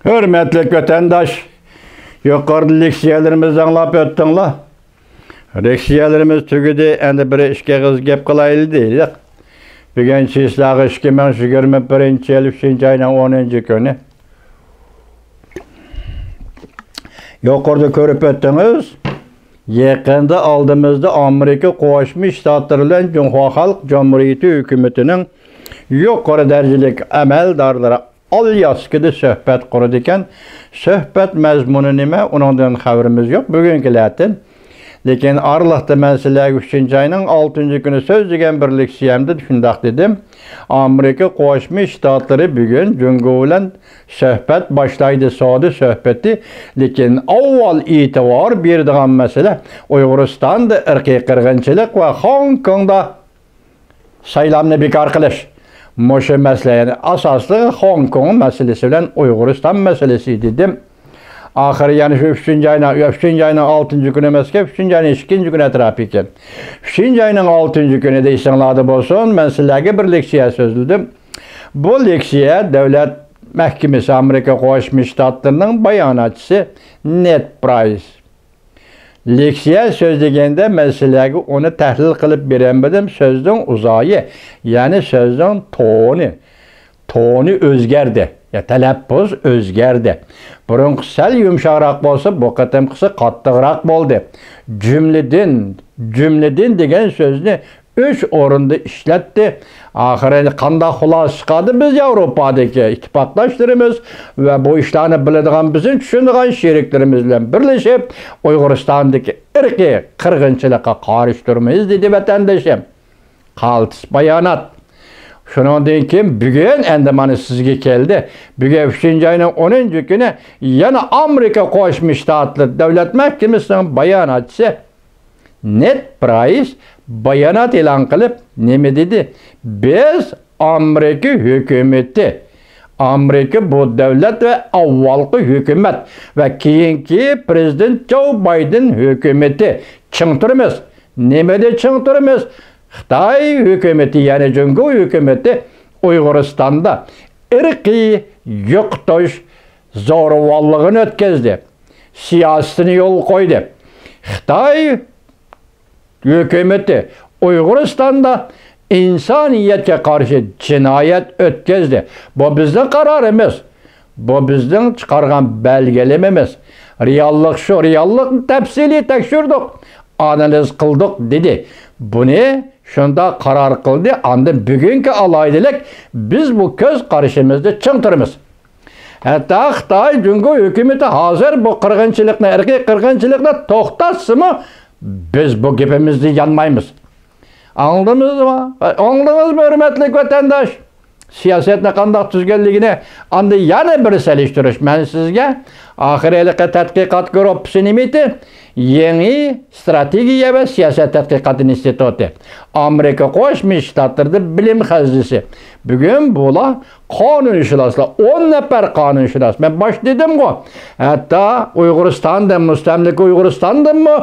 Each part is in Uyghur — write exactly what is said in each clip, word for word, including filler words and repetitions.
ھۆرمەتلىك ۋەتەنداش، يۇقىرىدا لېكسىيەلىرىمىزنى ئاڭلاپ ئۆتتۈڭلار. لېكسىيەلىرىمىز تۈگىدى، ئەمدى بىر ئىككى ئېغىز گەپ قىلايلى دېدۇق. بۈگۈن چىسلاغا ئىككى مىڭ يىگىرمە بىرىنچى يىل ئۈچىنچى ئاينىڭ ئونىنچى كۈنى. يۇقىرىدا كۆرۈپ ئۆتتىڭىز. يېقىندا ئالدىمىزدا ئامېرىكا قوشما شتاتلىرى بىلەن جۇڭخۇا خەلق جۇمھۇرىيىتى ھۆكۈمىتىنىڭ يۇقىرى دەرىجىلىك ئەمەلدارلىرى ئالياسكىدا سۆھبەت قۇرىدىكەن. سۆھبەت مەزمۇنى نېمە؟ ئۇنىڭدىن خەۋىرىمىز يوق بۈگۈنكىلەردىن. لېكىن ئارىلىقتا مەن سىلەرگە ئۈچىنچى ئاينىڭ ئالتىنچى كۈنى سۆزلىگەن بىر لېكسىيەمدە شۇنداق دېدىم. ئامېرىكا قوشما شتاتلىرى بۈگۈن جۇڭگو بىلەن سۆھبەت باشلايدۇ، سودا سۆھبىتى. لېكىن ئاۋۋال ئېتىبار بېرىدىغان مەسىلە ئۇيغۇرىستاندا ئىرقىي قىرغىنچىلىق ۋە خوڭكوڭدا سايلامنى بىكار قىلىش. مۇشۇ مەسىلە، يەنى ئاساسلىقى خوڭكوڭ مەسىلىسى بىلەن ئۇيغۇرىستان مەسىلىسى دېدىم. ئاخىرى يەنە شۇ ئۈچىنچى ئاينىڭ، ئۈچىنچى ئاينىڭ ئالتىنچى كۈنى ئەمەسكەن، ئۈچىنچى ئاينىڭ ئىككىنچى كۈنى ئەتراپى ئىكەن. ئۈچىنچى ئاينىڭ ئالتىنچى كۈنىدە ئېسىڭلاردا بولسۇن، مەن سىلەرگە بىر لېكسىيە سۆزلىدىم. بۇ لېكسىيە دۆلەت مەھكىمىسى، ئامېرىكا قوشما شتاتلىرىنىڭ باياناتچىسى نېد پرايس. لېكسىيە سۆزلىگەندە مەن سىلەرگە ئۇنى تەھلىل قىلىپ بېرەلمىدىم. سۆزنىڭ ئۇزايى، يەنى سۆزنىڭ تونى، تونى ئۆزگەردى. يا، تەلەپپۇز ئۆزگەردى. بۇرۇنقىسى سەل يۇمشاقراق بولسا، بۇ قېتىمقىسى قاتتىقراق بولدى. جۈملىدىن، جۈملىدىن دېگەن سۆزنى ئۈچ ئورۇندا ئىشلەتتى. ئاخىرى قانداق خۇلاسە چىقاردى؟ بىز ياۋروپادىكى ئىتتىپاقداشلىرىمىز ۋە بۇ ئىشلارنى بىلىدىغان، بىزنى چۈشىنىدىغان شېرىكلىرىمىز بىلەن بىرلىشىپ، ئۇيغۇرىستاندىكى ئىرقىي قىرغىنچىلىققا قارشى تۇرىمىز، دېدى ۋەتەندىشىم. قالتىس بايانات. شۇنىڭدىن كېيىن بۈگۈن ئەمدى مانا سىزگە كەلدى. بۈگۈن ئۈچىنچى ئاينىڭ ئونىنچى كۈنى يەنە ئامېرىكا قوشما شتاتلىرى دۆلەت مەھكىمىسىنىڭ باياناتچىسى نېد پرايس بايانات ئېلان قىلىپ نېمە دېدى؟ بىز ئامېرىكا ھۆكۈمىتى، ئامېرىكا بۇ دۆلەت ۋە ئاۋۋالقى ھۆكۈمەت ۋە كېيىنكى پىرېزىدېنت جو بايدېن ھۆكۈمىتى چىڭ تۇرىمىز. نېمىدە چىڭ تۇرىمىز؟ خىتاي ھۆكۈمىتى، يەنى جۇڭگو ھۆكۈمىتى ئۇيغۇرىستاندا ئىرقىي يوقىتىش، زورىۋاللىقىنى ئۆتكۈزدى. سىياسىتىنى يولغا قويدى. خىتاي ھۆكۈمىتى ئۇيغۇرىستاندا ئىنسانىيەتكە قارشى جىنايەت ئۆتكۈزدى. بۇ بىزنىڭ قارارىمىز. بۇ بىزنىڭ چىقارغان بەلگىلىمىمىز. رېئاللىق شۇ، رېئاللىقنى تەپسىلىي تەكشۈردۇق، ئانالىز قىلدۇق، دېدى. بۇنى شۇنداق قارار قىلدى. ئاندىن بۈگۈنكى ئالاھىدىلىك، بىز بۇ كۆز قارىشىمىزدا چىڭ تۇرىمىز. ھەتتا خىتاي جۇڭگو ھۆكۈمىتى ھازىر بۇ قىرغىنچىلىقنى، ئىرقىي قىرغىنچىلىقنى توختاتسىمۇ، بىز بۇ گېپىمىزدىن يانمايمىز. ئاڭلىدىڭىزمۇ؟ ئاڭلىدىڭىزمۇ، ھۆرمەتلىك ۋەتەنداش؟ سىياسەتنى قانداق تۈزگەنلىكىنى ئاندىن يەنە بىر سېلىشتۇرۇش. مەن سىزگە ئاخىر ھېلىقى تەتقىقات گۇرۇپپىسى نېمىتى؟ يېڭى ستراتېگىيە ۋە سىياسەت تەتقىقات ئىنستىتۇتى، ئامېرىكا قوشما شتاتلىرىدا بىلىم خەزنىسى. بۈگۈن بۇلار قانۇنشۇناسلار، ئون نەپەر قانۇنشۇناس. مەن باشتا دېدىمغۇ، ھەتتا ئۇيغۇرىستاندىن، مۇستەملىكە ئۇيغۇرىستاندىنمۇ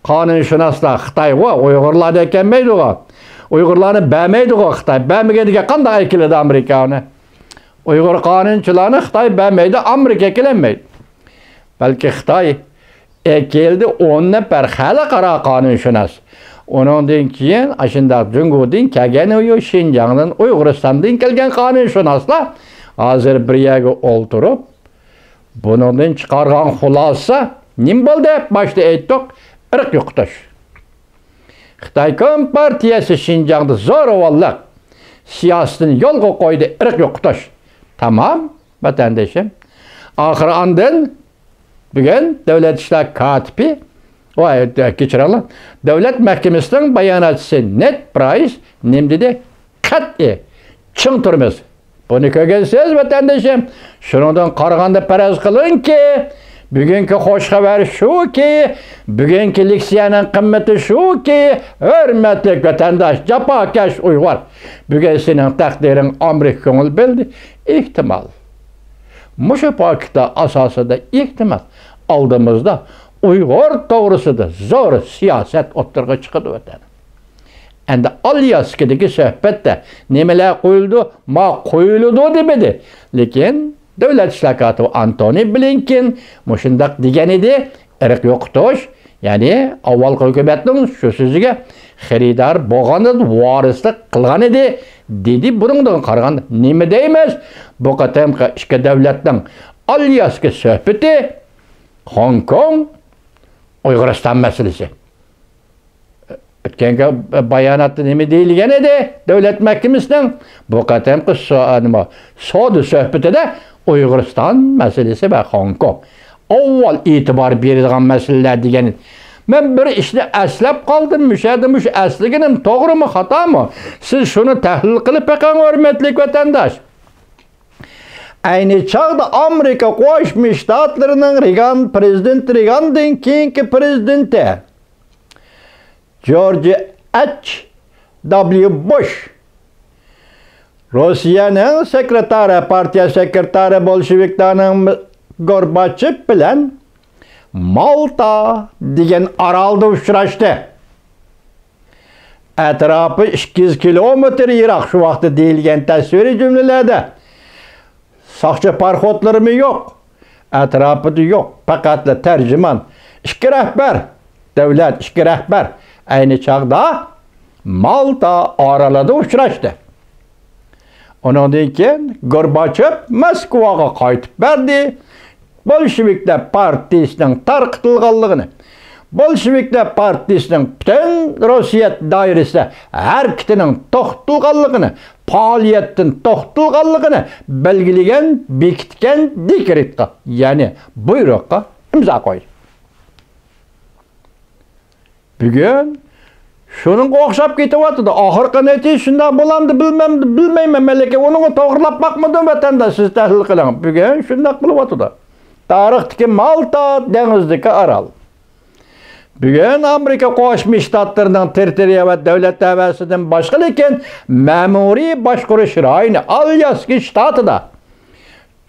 قانۇنشۇناسلار، خىتايغۇ، ئۇيغۇرلاردىن كەلمەيدىغۇ. ئۇيغۇرلارنى بەرمەيدىغۇ خىتاي. بەرمىگەندىكىن قانداق ئەكېلىدۇ ئامېرىكا ئۇنى؟ ئۇيغۇر قانۇنچىلارنى خىتاي بەرمەيدۇ، ئامېرىكا ئەكېلەلمەيدۇ. بەلكى خىتاي ئەكېلدى ئون نەپەر خەلقئارا قانۇنشۇناس. ئۇنىڭدىن كېيىن ئاشۇنداق جۇڭگودىن كەلگەن، شىنجاڭدىن، ئۇيغۇرىستاندىن كەلگەن قانۇنشۇناسلار ھازىر بىر يەرگە ئولتۇرۇپ، بۇنىڭدىن چىقارغان خۇلاسە نېمە بولدى؟ باشتا ئېيتتۇق، ئىرق يوقىتىش. خىتاي كومپارتىيەسى شىنجاڭدا زورىۋاللىق سىياسىتىنى يولغا قويدى، ئىرق يوقىتىش. تامام، ۋەتەندىشىم. ئاخىرى ئاندىن بۈگۈن دۆلەت ئىشلار كاتىپى، ۋاي، كەچۈرۈڭلار، دۆلەت مەھكىمىسىنىڭ باياناتچىسى نېد پرايس نېمە دېدى؟ قەتئىي، چىڭ تۇرىمىز. بۇنى كۆرگەنسىز، ۋەتەندىشىم. شۇنىڭدىن قارىغاندا پەرەز قىلىڭكى، بۈگۈنكى خوش خەۋەر شۇكى، بۈگۈنكى لېكسىيەنىڭ قىممىتى شۇكى، ھۆرمەتلىك ۋەتەنداش، جاپاكەش ئۇيغۇر، بۈگۈن سېنىڭ تەقدىرىڭ ئامېرىكا كۆڭۈل بۆلدى. ئېھتىمال. مۇشۇ پاكىتلار ئاساسىدا ئېھتىمال ئالدىمىزدا ئۇيغۇر توغرىسىدا زور سىياسەت ئوتتۇرىغا چىقىدۇ، ۋەتەن. ئەمدى ئالياسكىدىكى سۆھبەتتە نېمىلەر قويۇلىدۇ؟ ما قويۇلىدۇ دېمىدى. لېكىن دۆلەت ئىشلار كاتىپى ئانتونى بلىنكېن مۇشۇنداق دېگەن ئىدى، ئىرق يوقىتىش، يەنى ئاۋۋالقى ھۆكۈمەتنىڭ شۇ سۆزىگە خېرىدار بولغاندا ۋارىسلىق قىلغان ئىدى، دېدى. بۇنىڭدىن قارىغاندا نېمە دەيمىز؟ بۇ قېتىمقى ئىككى دۆلەتنىڭ ئالياسكا سۆھبىتى، خوڭكوڭ، ئۇيغۇرىستان مەسىلىسى. ئۆتكەنكى باياناتتا نېمە دېيىلگەن ئىدى؟ دۆلەت مەھكىمىسىنىڭ بۇ قېتىمقى سو-، نېمە، سودا سۆھبىتىدە ئۇيغۇرىستان مەسىلىسى ۋە خوڭكوڭ ئاۋۋال ئېتىبار بېرىدىغان مەسىلىلەر دېگەن. مەن بىر ئىشنى ئەسلەپ قالدىم، مۇشۇ يەردە مۇشۇ ئەسلىگىنىم توغرىمۇ، خاتامۇ؟ سىز شۇنى تەھلىل قىلىپ بېقىڭ، ھۆرمەتلىك ۋەتەنداش. ئەينى چاغدا ئامېرىكا قوشما شتاتلىرىنىڭ رېگان، پرېزىدېنت رېگاندىن كېيىنكى پرېزىدېنتى جورج ئېچ دابليۇ بۇش، روسىيەنىڭ سېكرېتارى، پارتىيە سېكرېتارى بولشېۋىكلارنىڭ گورباچېف بىلەن مالتا دېگەن ئارالدا ئۇچراشتى. ئەتراپى ئىككى يۈز كىلومېتىر يىراق، شۇ ۋاقىتتا دېيىلگەن تەسۋىرىي جۈملىلەردە. ساقچى پاراخوتلىرىمۇ يوق، ئەتراپىدا يوق، پەقەتلا تەرجىمان. ئىككى رەھبەر، دۆلەت ئىككى رەھبەر ئەينى چاغدا مالتا ئارىلىدا ئۇچراشتى. ئۇنىڭدىن كېيىن گورباچېف موسكۋاغا قايتىپ بەردى. بولشېۋىكلار پارتىيىسىنىڭ تارقىتىلغانلىقىنى، بولشېۋىكلار پارتىيىسىنىڭ پۈتۈن روسىيە دائىرىسىدە ھەرىكىتىنىڭ توختىتىلغانلىقىنى، پائالىيەتتىن توختىتىلغانلىقىنى بەلگىلىگەن، بېكىتكەن دېكرېتقا، يەنى بۇيرۇققا ئىمزا قويدى. بۈگۈن شۇنىڭغا ئوخشاپ كېتىۋاتىدۇ. ئاخىرقى نەتىجە شۇنداق بولامدۇ، بىلمەم-، بىلمەيمەن. مەن لېكىن ئۇنىڭغا توغرىلاپ باقمىدىم، ۋەتەنداش، سىز تەھلىل قىلىڭ. بۈگۈن شۇنداق بولۇۋاتىدۇ. تارىختىكى مالتا دېڭىزدىكى ئارال. بۈگۈن ئامېرىكا قوشما شتاتلىرىنىڭ تېررىتورىيە ۋە دۆلەت دەۋەسىدىن باشقا، لېكىن مەمۇرىي باشقۇرۇش رايونى ئالياسكا شتاتىدا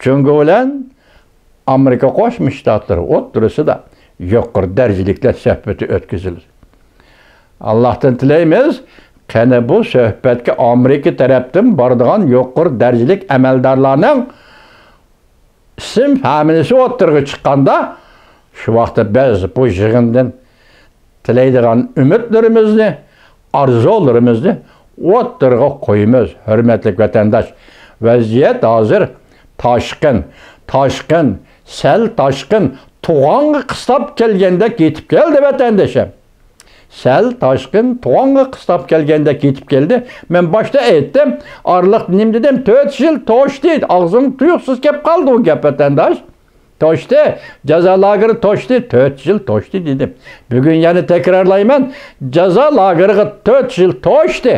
جۇڭگو بىلەن ئامېرىكا قوشما شتاتلىرى ئوتتۇرىسىدا يۇقىرى دەرىجىلىكلەر سۆھبىتى ئۆتكۈزۈلدى. ئاللاھتىن تىلەيمىز، قېنى بۇ سۆھبەتكە ئامېرىكا تەرەپتىن بارىدىغان يۇقىرى دەرىجىلىك ئەمەلدارلارنىڭ ئىسىم فامىلىسى ئوتتۇرىغا چىققاندا، شۇ ۋاقىتتا بىز بۇ يىغىندىن تىلەيدىغان ئۈمىدلىرىمىزنى، ئارزۇلىرىمىزنى ئوتتۇرىغا قويىمىز، ھۆرمەتلىك ۋەتەنداش. ۋەزىيەت ھازىر تاشقىن، تاشقىن، سەل تاشقىن، تۇغانغا قىستاپ كەلگەندەك يېتىپ كەلدى، ۋەتەندىشىم. سەل تاشقىن، تۇغانغا قىستاپ كەلگەندەك يېتىپ كەلدى. مەن باشتا ئېيتتىم، ئارىلىقتا نېمە دېدىم؟ تۆت يىل توشتى، ئاغزىمغا تۇيۇقسىز كەپ قالدى ئۇ گەپ، ۋەتەنداش. توشتى، جازا لاگېرى توشتى، تۆت يىل توشتى دېدىم. بۈگۈن يەنە تەكرارلايمەن، جازا لاگېرىغا تۆت يىل توشتى.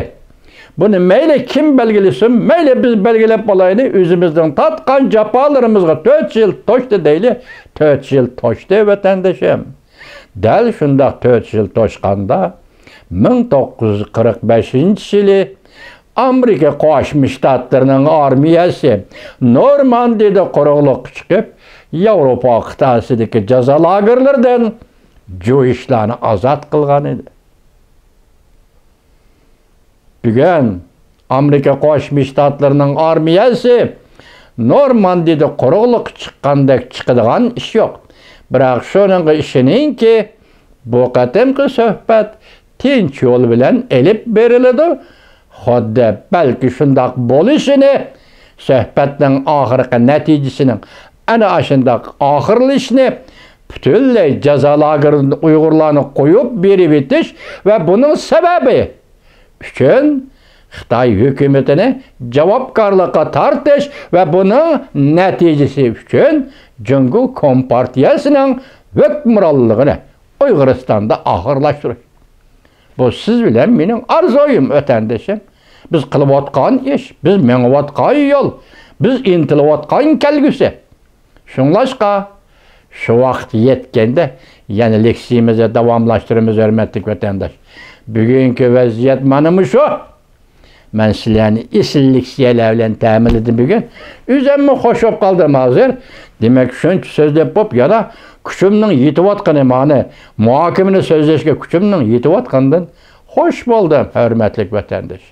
بۇنى مەيلى كىم بەلگىلىسۇن، مەيلى بىز بەلگىلەپ بولايلى، ئۆزىمىزنىڭ تارتقان جاپالىرىمىزغا تۆت يىل توشتى دەيلى. تۆت يىل توشتى، ۋەتەندىشىم. دەل شۇنداق تۆت يىل توشقاندا، مىڭ توققۇز يۈز قىرىق بەشىنچى يىلى ئامېرىكا قوشما شتاتلىرىنىڭ ئارمىيەسى نورماندىيىدا قۇرۇقلۇققا چىقىپ، ياۋروپا قىتئەسىدىكى جازا لاگېرلىرىدىن جۇيۇشلارنى ئازاد قىلغان ئىدى. بۈگۈن ئامېرىكا قوشما شتاتلىرىنىڭ ئارمىيەسى نورماندىيىدا قۇرۇقلۇققا چىققاندەك چىقىدىغان ئىش يوق. بىراق شۇنىڭغا ئىشىنىڭكى، بۇ قېتىمقى سۆھبەت تىنچ يول بىلەن ئېلىپ بېرىلىدۇ. خۇددى بەلكى شۇنداق بولۇشىنى، سۆھبەتنىڭ ئاخىرقى نەتىجىسىنىڭ ئەنە ئاشۇنداق ئاخىرلىشىشىنى، پۈتۈنلەي جازا لاگېرىدىن ئۇيغۇرلارنى قويۇپ بېرىۋېتىش ۋە بۇنىڭ سەۋەبى ئۈچۈن خىتاي ھۆكۈمىتىنى جاۋابكارلىققا تارتىش ۋە بۇنىڭ نەتىجىسى ئۈچۈن جۇڭگو كومپارتىيەسىنىڭ ھۆكۈمرانلىقىنى ئۇيغۇرىستاندا ئاخىرلاشتۇرۇش. بۇ سىز بىلەن مېنىڭ ئارزۇيۇم، ۋەتەندىشىم. بىز قىلىۋاتقان ئىش، بىز مېڭىۋاتقان يول، بىز ئىنتىلىۋاتقان كەلگۈسى. شۇڭلاشقا، شۇ ۋاقىت يەتكەندە يەنە لېكسىيىمىزنى داۋاملاشتۇرىمىز، ھۆرمەتلىك ۋەتەنداش. بۈگۈنكى ۋەزىيەت مانا مۇشۇ. مەن سىلەرنى ئېسىل لېكسىيەلەر بىلەن تەمىنلىدىم بۈگۈن. ئۆزۈممۇ خوش بولۇپ قالدىم ھازىر. دېمەك، شۇنچە سۆزلەپ بوپ، يەنە كۈچۈمنىڭ يېتىۋاتقىنى، مانا، مۇھاكىمىنى سۆزلەشكە كۈچۈمنىڭ يېتىۋاتقىنىدىن خوش بولدۇم، ھۆرمەتلىك ۋەتەنداش.